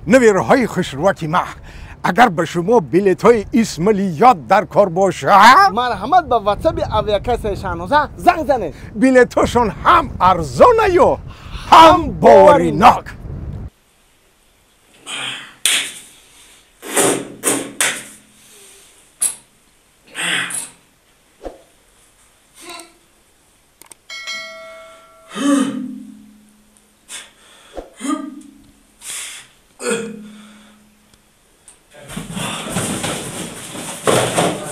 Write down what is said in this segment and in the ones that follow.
Навераҳои хушрӯаки ма, агар ба шумо билетҳои Исмалиёт дар кор бошад, марҳамат ба ватсаби авиакассаи Шаҳноза занг занед. Билетҳошон ҳам арзонаю ҳам боваринок.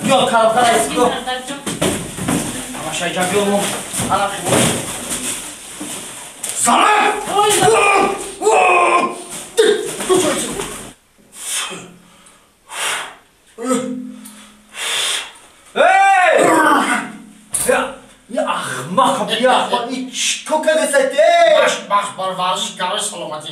Биё, калкала исто. Ҳамашайҷа биё мо. Ана хибо. Салам! Эй! Я ахмақ, я ахмақ, чӣ кардесай те? Бахш, бахш, бар варзиш гарои саломатӣ.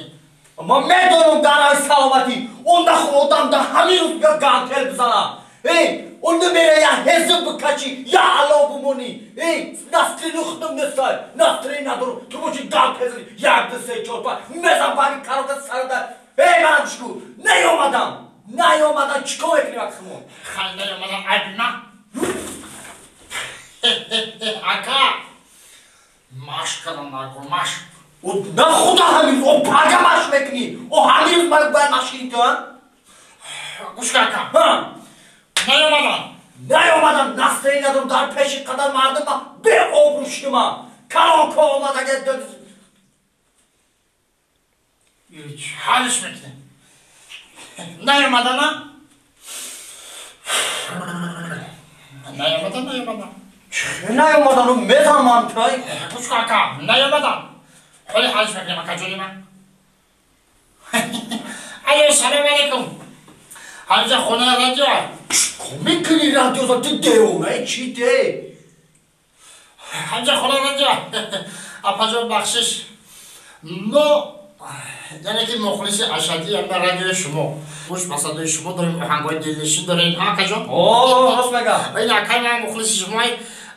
Ман медонам гарои саломатӣ. Он нахо одам да ҳамин рӯз бия гантел бизанам. Эй, он намера я ҳезм бикачӣ, я ало бимонӣ. Эй, настрини худам нестай, настрини надорам. Ту боши гантел зани, як, ду, се, чор, панҷ, мезан бари карота сарада. Эй, мана гӯш кун, наёмадам, наёмадам, чӣ кор мекунӣ вақти мо? Хай, наёмадам, айби ман. Ака, машқ кардам накун, машқ. На худо ҳамин рӯз, о пага машқ мекунӣ, о ҳамин рӯз ман бояд машқ кунӣ ту, а? Гӯш кун, ака. Ҳа. Наёмадам. Наёмадам, настроение надорам, дар пеши қадар мардум ман беобрӯ шудам. Калон ко омад, агар ҳаллиш мекунем. Наёмадана? Наёмадан, наёмадан. Чӣ наёмадану мезанам тай? Гӯш кун, ака, наёмадан. Ҳоли ҳаллиш мекунем, акаҷони ман. Алло, салом алейкум. Ҳамҷа хонаи радио. Чӣ мекунӣ радиоза? Ту девона чӣ те? Ҳамҷа хонаи радио. Апаҷон, бахшиш. Мо яъне ки мухлиси ашаддии ҳама радиои шумо. Гӯш ба садои шумо дорем, оҳангҳои дилнишин дорем. Ҳа, акаҷон? О, рост мегам. Ин акаи ман мухлиси шумои.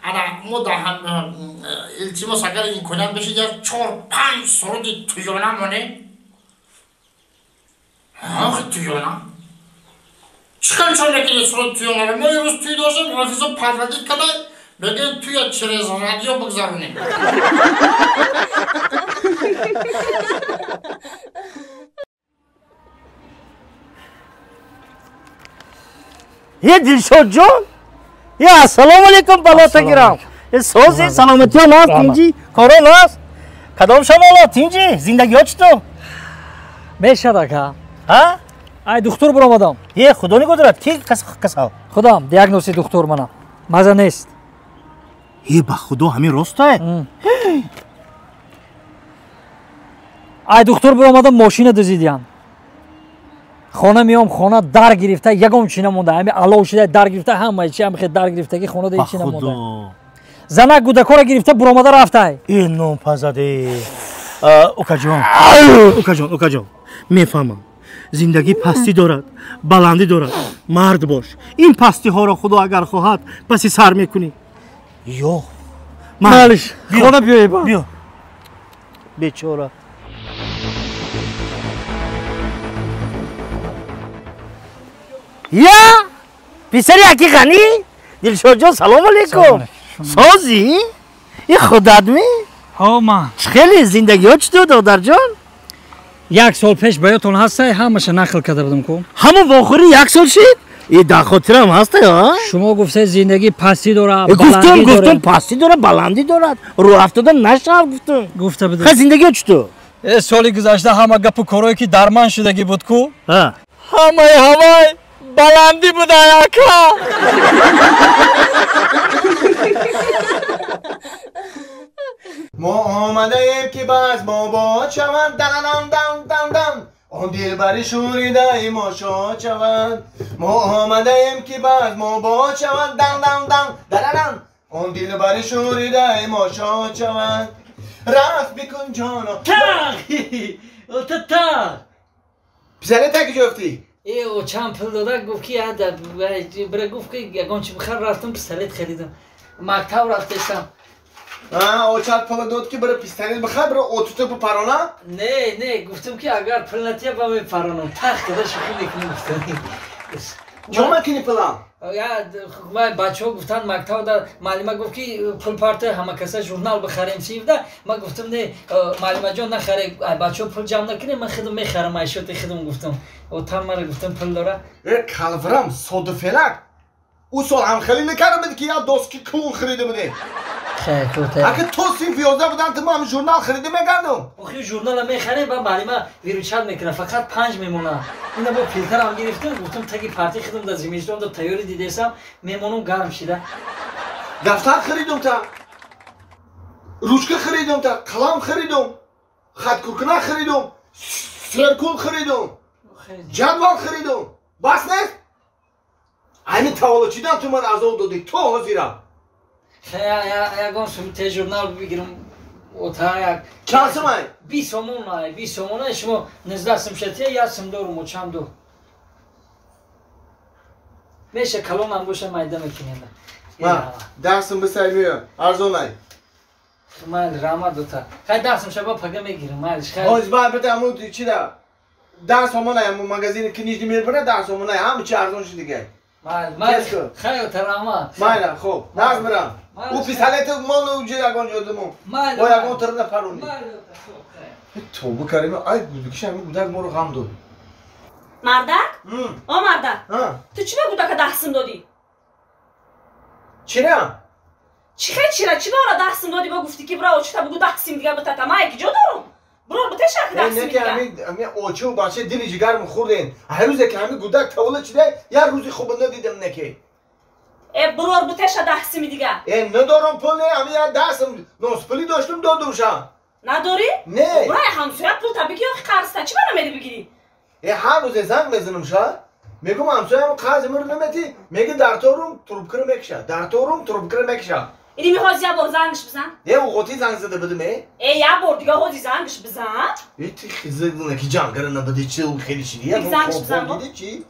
Ана мо дар ҳам илтимос, агар имконият бешид, як чор панҷ суруди туёна монем. Охи туёна. Чӣ хел чор мекунед суруди туёнаро? Мо имрӯз тӯй доштем, ҳофизо подводить карда, мегӯем туя через радио бигзаронем. Е, Дилшодҷон, е, ассалому алейкум, балота гирам. Е, сози, саломатиё наст, тинҷи, коро наст. Кадом шамоло, тинҷи, зиндагиҳо чӣ ту? Мешад, ака. Ҳа? Ай духтур буромадам. Е, худо нигоҳ дорад, ки касал? Худам, диагнози духтур манам. Маза нест. Е, ба худо, ҳамин ростае? Ай духтур буромадам, мошина дузидиям. Хона меом, хона дар гирифта, ягон чи намонда. Ҳами алов шуда, дар гирифта, ҳамаи чи ҳами хел дар гирифтаги хона да ҳеч чи намонда. Занак гудакора гирифта буромада рафтай. Э, нопазаде. Окаҷон, окаҷон, окаҷон, мефаҳмам. Зиндагӣ пастӣ дорад, баландӣ дорад. Мард бош. Ин пастиҳоро худо агар хоҳад, паси сар мекунӣ. Ё. Малиш, хона биёй ба. Биё. Бечора. Я писари аки Ғанӣ, Дилшодҷон, салому алейкум. Созӣ? И худат ми? Ҳо, ман. Чӣ хеле зиндагиҳо чӣ ту, додарҷон? Як сол пеш ба ёдтон ҳастай, ҳамаша нақл карда будам ку. Ҳамон вохӯрӣ як сол шид? И дар хотирам ҳастай, а? Шумо гуфтед зиндагӣ пастӣ дорад, гуфтум, гуфтум, пастӣ дорад, баландӣ дорад. Рӯ афтода нашав гуфтум. Гуфта будед. Ха, зиндагиҳо чӣ ту? Э, соли гузашта ҳама гапу корое ки дар ман шудагӣ буд ку? Ҳа. Ҳамаи ҳамай баландӣ будай, ака. Мо омадаем, ки баз мо бод шаванд, дананам дам дам дам, он дилбари шӯридаи мо шод шаванд. Мо омадаем, ки баз мо бод шаванд, дам дам дам даранам, он дилбари шӯридаи мо шод шаванд. Рақс бикун, ҷоно. Так! Та. Писаре, таки ҷофтӣ? Э, очам пул дода, гуфт ки бира, гуфт ки ягон чи бихар, рафтам пистолет харидам. Мактаб рафтестам. Очат пула дод ки бира пистолет бихар, бира отута бипарона? Не, не, гуфтам ки агар пул натия ба мепаронам. Тах када шӯхӣ мекунем гуфтам. Чо мекунӣ пулам? Я бачаҳо гуфтанд мактабда муаллима гуфт ки пул парта ҳама каса журнал бихарем сивда. Ман гуфтам не, муаллимаҷон нахаре, бачаҳо пул ҷамъ накунем, ман худам мехарам айшоти худам гуфтам. Отам мара гуфтам пул дора. Э, калврам, содифелак. Ӯ сол ҳам хеле накарда буд ки як доски клон харида будем. Ака то синфи 11 будам, ту ман журнал харида мегардам. Охи журнала мехарем, ба муаллима виручат мекунад, фақат 5 мемонад. Ина бо филтрам гирифтам, гуфтам таги парти худам дар зимистон да тайёрӣ дидесам, мемонам гарм шида. Дафтар харидум та, ручка харидум та, қалам харидум, хаткуркуна харидум, серкул харидум, ҷадвал харидум. Бас нест? Ами таваллудчидан ту ман азоб додӣ то ҳозира. Ягон сум те журнал бигирам, ота як чанд сумай? 20 сомон ай, 20 сомон ай, шумо 19 сум шатия, як сум дорум, о чанд ду. Меша калонам боша майда мекунем. Ма, 10 сум бисай меё, арзон ай. Майли, раҳмат дота. Хай 10 сум шаба пага мегирам, майли, хай. Ҳоз ба бите аму чи да? 10 сомон ай, аму магазини книжни мебара 10 сомон ай, ҳама чи арзон шуд дига. Майли, майли, хай ота раҳмат. Майли, хуб, наз мирам. Ӯ пистолети мон уҷа ягон ҷо Майли, бо ягон тир напаронӣ. Майли, ота, хуб, хай. Тобу карим, ай гудакиш ҳами гудак моро ғам дод. Мардак? О мардак, ту чӣ ба гудака 10 сум додӣ? Чира? Чӣ хел чира? Чӣ ба ора 10 сум додӣ, бо гуфтӣ ки бира очута бугу 10 сум дига битата? Ман яки ҷо дорум? Бирор битеша ки 10 сум дига. Ами очу бача дили ҷигарм хӯрден. Ҳар рӯзе ки ҳами гудак таваллуд шуда, як рӯзи хуб надидам неки. Э, бирор битеша 10 суми дига. Э, надорам пул, не, ами як 10 сум носпулӣ доштум, додумша. Надорӣ? Не. Бирай ҳамсоя пул та бигӣ, охи қарзта чӣ ба намедӣ бигирӣ? Э, ҳар рӯзе занг мезанам ша. Мегӯм ҳамсоям қарзи маро наметӣ, меги дар торум трубкаро мекиша, дар торум трубкаро мекиша. Ини мехоҳӣ як бор зангш бизан? Э, уғоти занг зада будим, э? Э, як бор дига ҳози зангш бизан. Э, ти хиза ки ҷангара набуди, чи хеле шиди? Биг зангш бизан бо. Чи?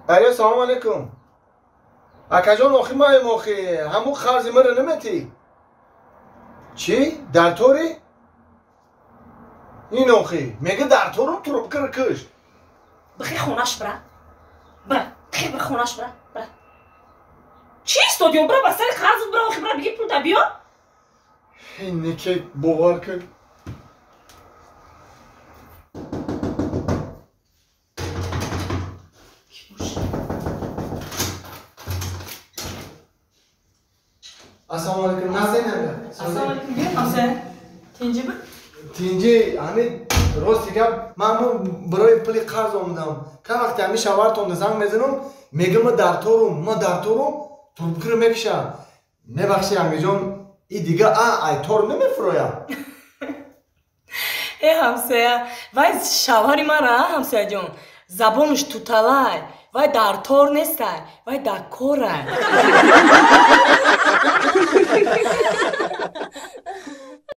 Алё, салом алейкум. Акаҷон, охи маем, охи, ҳамун қарзи маро наметӣ? Чӣ? Дар торӣ? Ин охи, мега дар торум трубкаро киш. Бихе хонаш бира. Бира, бихе бира хонаш бира, бира. Чӣ истодиё? Бира ба сари қарзат бира, охи бира бигир пул та биё. Неке бовар кун. Ассалому алайкум, Назинанда. Ассалому алайкум, бир ҳамсоя. Тинҷи бир? Тинҷи, ҳами рости гап, ман барои пули қарз омадам. Кам вақте ҳами шавҳартонда занг мезанам, мега ма дар торум, ма дар торум, трубкаро мекиша. Мебахши, ҳамиҷон, и дига ай тор намефурояд. Э, ҳамсоя, вай шавҳари мара, ҳамсояҷон, забонаш туталай, вай дар тор нестай, вай дар корай.